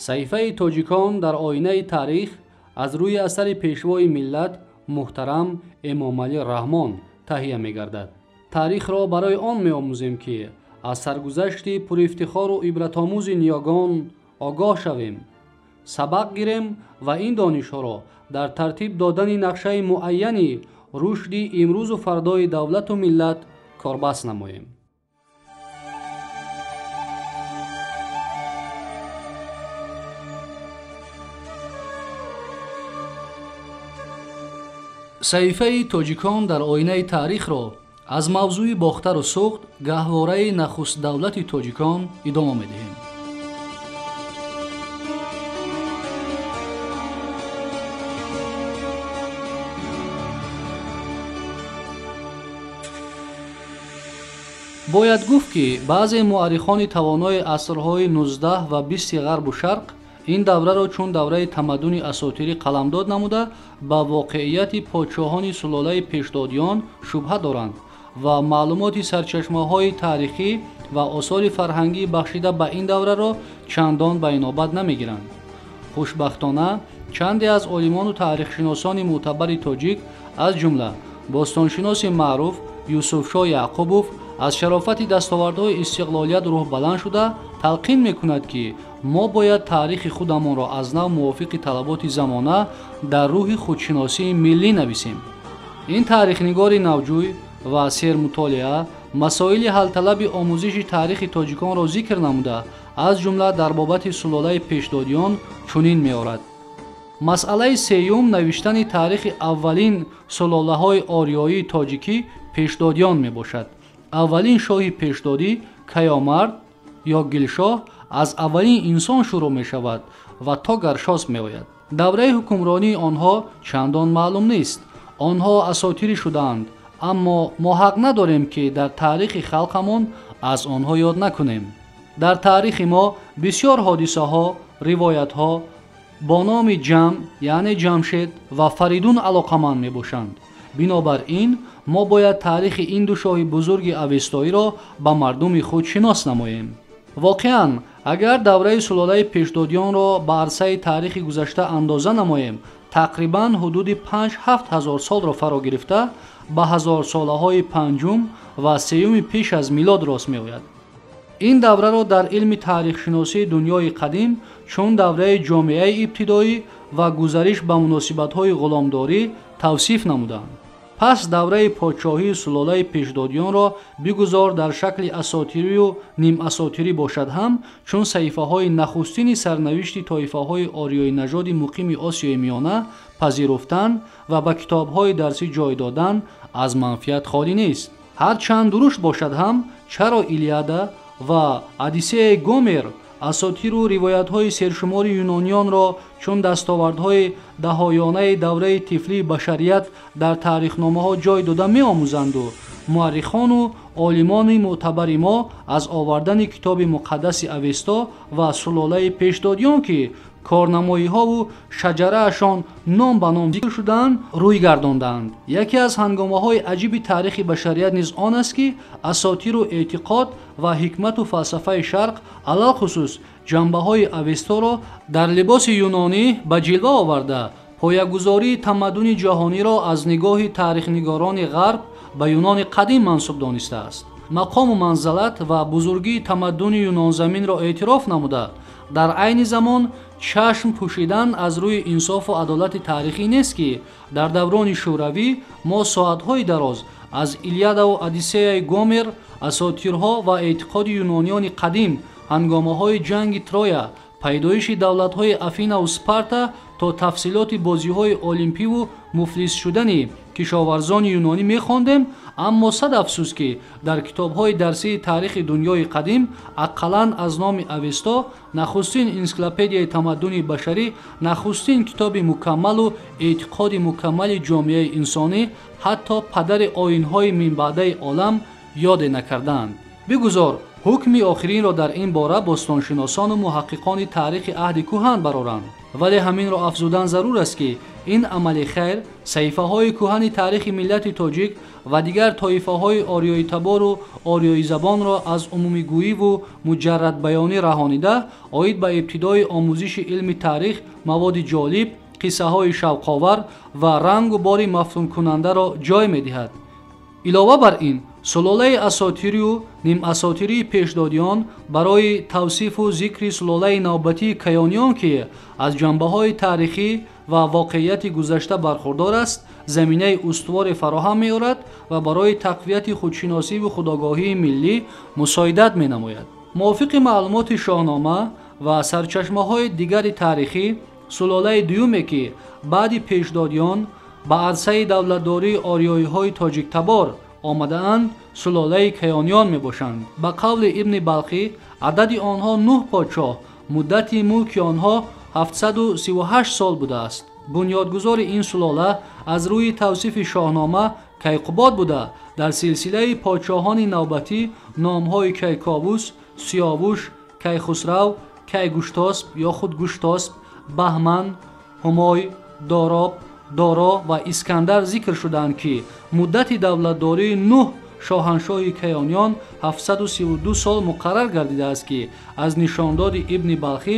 Саҳифаи тоҷикон дар оинаи таърих аз рӯи асари пешвои миллат муҳтарам Эмомалӣ Раҳмон таҳия мегардад. Таърихро барои он меомӯзем, ки аз саргузашти пурифтихору ибратомӯзи ниёгон огоҳ шавем, сабақ гирем ва ин донишҳоро дар тартиб додани нақшаи муайяни рушди имрӯзу фардои давлату миллат корбаст намоем. Саҳифаи тоҷикон дар оинаи таърихро аз мавзӯи Бохтару Суғд, гаҳвораи нахустдавлати тоҷикон идома медиҳем. Бояд гуфт, ки баъзе муаррихони тавонои асрҳои 19 ва 20 ғарбу шарқ ин давраро чун давраи тамаддуни асотирӣ қаламдод намуда, ба воқеияти подшоҳони сулолаи пешдодиён шубҳа доранд ва маълумоти сарчашмаҳои таърихӣ ва осори фарҳангӣ бахшида ба ин давраро чандон ба инобат намегиранд. Хушбахтона, чанде аз олимону таърихшиносони мӯътабари тоҷик, аз ҷумла бостоншиноси маъруф Юсуфшоҳ Яъқубов, аз шарофати дастовардҳои истиқлолият рӯҳбаланд шуда талқин мекунад, ки мо бояд таърихи худамонро аз нав мувофиқи талаботи замона дар рӯҳи худшиносии миллӣ нависем. Ин таърихнигори навҷӯй ва сермутолиа масоили ҳалталаби омӯзиши таърихи тоҷиконро зикр намуда, аз ҷумла дар бобати сулолаи пешдодиён чунин меорад: масъалаи сеюм навиштани таърихи аввалин сулолаҳои ориёии тоҷикӣ пешдодиён мебошад. Аввалин шоҳи пешдодӣ Каёмард ё Гилшоҳ аз аввалин инсон шурӯъ мешавад ва то Гаршосп меояд. Давраи ҳукмронии онҳо чандон маълум нест. Онҳо асотирӣ шудаанд, аммо мо ҳақ надорем, ки дар таърихи халқамон аз онҳо ёд накунем. Дар таърихи мо бисёр ҳодисаҳо, ривоятҳо бо номи Ҷам, яъне Ҷамшед ва Фаридун алоқаманд мебошанд. Бинобар ин мо бояд таърихи ин ду шоҳи бузурги авестоиро ба мардуми худ шинос намоем. Воқеан, агар давраи сулолаи пешдодиёнро ба арсаи таърихи гузашта андоза намоем, тақрибан ҳудуди 5-7 ҳазор солро фаро гирифта, ба ҳазорсолаҳои панҷум ва сеюми пеш аз милод рост меояд. Ин давраро дар илми таърихшиносии дунёи қадим чун давраи ҷомеаи ибтидоӣ ва гузариш ба муносибатҳои ғуломдорӣ тавсиф намуданд. Пас давраи подшоҳии сулолаи пешдодиёнро бигузор дар шакли асотирию нимасотирӣ бошад ҳам, чун саҳифаҳои нахустини сарнавишти тоифаҳои ориёинажоди муқими Осиёи Миёна пазируфтан ва ба китобҳои дарсӣ ҷой додан аз манфиат холӣ нест. Ҳарчанд дурушт бошад ҳам, чаро Илиада ва Одиссеяи Гомер асотиру ривоятҳои сершумори юнониёнро чун дастовардҳои даҳоёнаи давраи тифлии башарият дар таърихномаҳо ҷой дода меомӯзанду муаррихону олимони мӯътабари мо аз овардани китоби муқаддаси Авесто ва сулолаи пешдодиён, ки корнамоиҳову шаҷараашон ном ба ном зикр шудаанд, рӯй гардондаанд. Яке аз ҳангомаҳои аҷиби таърихи башарият низ он аст, ки асотиру эътиқод ва ҳикмату фалсафаи шарқ, алалхусус ҷанбаҳои Авесторо дар либоси юнонӣ ба ҷилва оварда, поягузории тамаддуни ҷаҳониро аз нигоҳи таърихнигорони ғарб ба Юнони қадим мансуб донистааст. Мақому манзалат ва бузургии тамаддуни юнонзаминро эътироф намуда, дар айни замон чашм пӯшидан аз рӯи инсофу адолати таърихӣ нест, ки дар даврони шӯравӣ мо соатҳои дароз аз Илиадаву Одиссеяи Гомер, асотирҳо ва эътиқоди юнониёни қадим, ҳангомаҳои ҷанги Троя, пайдоиши давлатҳои Афинаву Спарта то тафсилоти бозиҳои олимпиву муфлис шудани кишоварзони юнонӣ мехондем, аммо сад афсӯс, ки дар китобҳои дарсии таърихи дунёи қадим ақаллан аз номи Авесто, нахустин энсиклопедияи тамаддуни башарӣ, нахустин китоби мукаммалу эътиқоди мукаммали ҷомеаи инсонӣ, ҳатто падари оинҳои минбаъдаи олам ёде накардаанд. Бигузор ҳукми охиринро дар ин бора бостоншиносону муҳаққиқони таърихи аҳди кӯҳан бароранд. Вале ҳаминро афзудан зарур аст, ки ин амали хайр саҳифаҳои кӯҳани таърихи миллати тоҷик ва дигар тоифаҳои ориёитабору ориёизабонро аз умумигӯиву муҷаррадбаёнӣ раҳонида, оид ба ибтидои омӯзиши илми таърих маводи ҷолиб, қиссаҳои шавқовар ва рангу бори мафтункунандаро ҷой медиҳад. Илова бар ин, сулолаи асотирию нимасотирии пешдодиён барои тавсифу зикри сулолаи навбатии каёниён, ки аз ҷанбаҳои таърихӣ ва воқеияти гузашта бархурдор аст, заминаи устуворе фароҳам меорад ва барои тақвияти худшиносиву худогоҳии миллӣ мусоидат менамояд. Мувофиқи маълумоти Шоҳнома ва сарчашмаҳои дигари таърихӣ, сулолаи дуюме, ки баъди пешдодиён ба арсаи давлатдории ориёиҳои тоҷиктабор омадаанд, сулолаи каёниён мебошанд. Ба қавли Ибни Балхӣ, адади онҳо 9 подшоҳ, муддати мулки онҳо 738 сол будааст. Бунёдгузори ин сулола аз рӯи тавсифи Шоҳнома Кайқубод буда, дар силсилаи подшоҳони навбатӣ номҳои Кайковус, Сиёвуш, Кайхусрав, Кайгуштосп ё худ Гуштосп, Баҳман, Ҳумой, Дороб, Доро ва Искандар зикр шудаанд, ки муддати давлатдории 9 шоҳаншоҳи каёниён 732 сол муқаррар гардидааст, ки аз нишондоди Ибни Балхӣ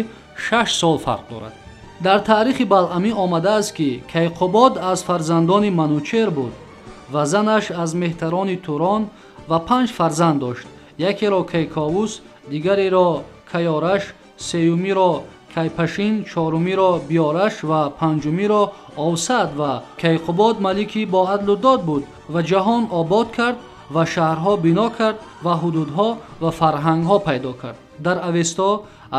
6 сол фарқ дорад. Дар таърихи Балъамӣ омадааст, ки Кайқубод аз фарзандони Манучер буд ва занаш аз меҳтарони Турон ва 5 фарзанд дошт. Якеро Кайковус, дигареро Каёраш, сеюмиро Кайпашин, чорумиро Биёраш ва панҷумиро Овсад. Ва Кайқубод малики бо адлу дод буд ва ҷаҳон обод кард ва шаҳрҳо бино кард ва ҳудудҳо ва фарҳангҳо пайдо кард. Дар Авесто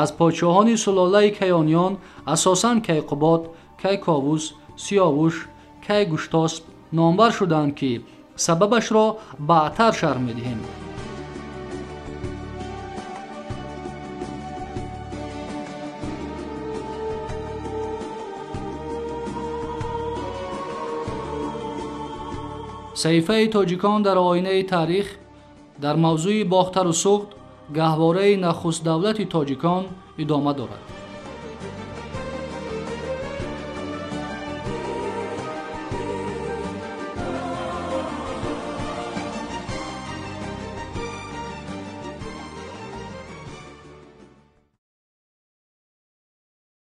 аз подшоҳони сулолаи каёниён асосан Кайқубод, Кайковус, Сиёвуш, Кайгуштосп номбар шудаанд, ки сабабашро баъдтар шарҳ медиҳем. Саҳифаи тоҷикон дар оинаи таърих дар мавзӯи Бохтару Суғд, гаҳвораи нахустдавлати тоҷикон идома дорад.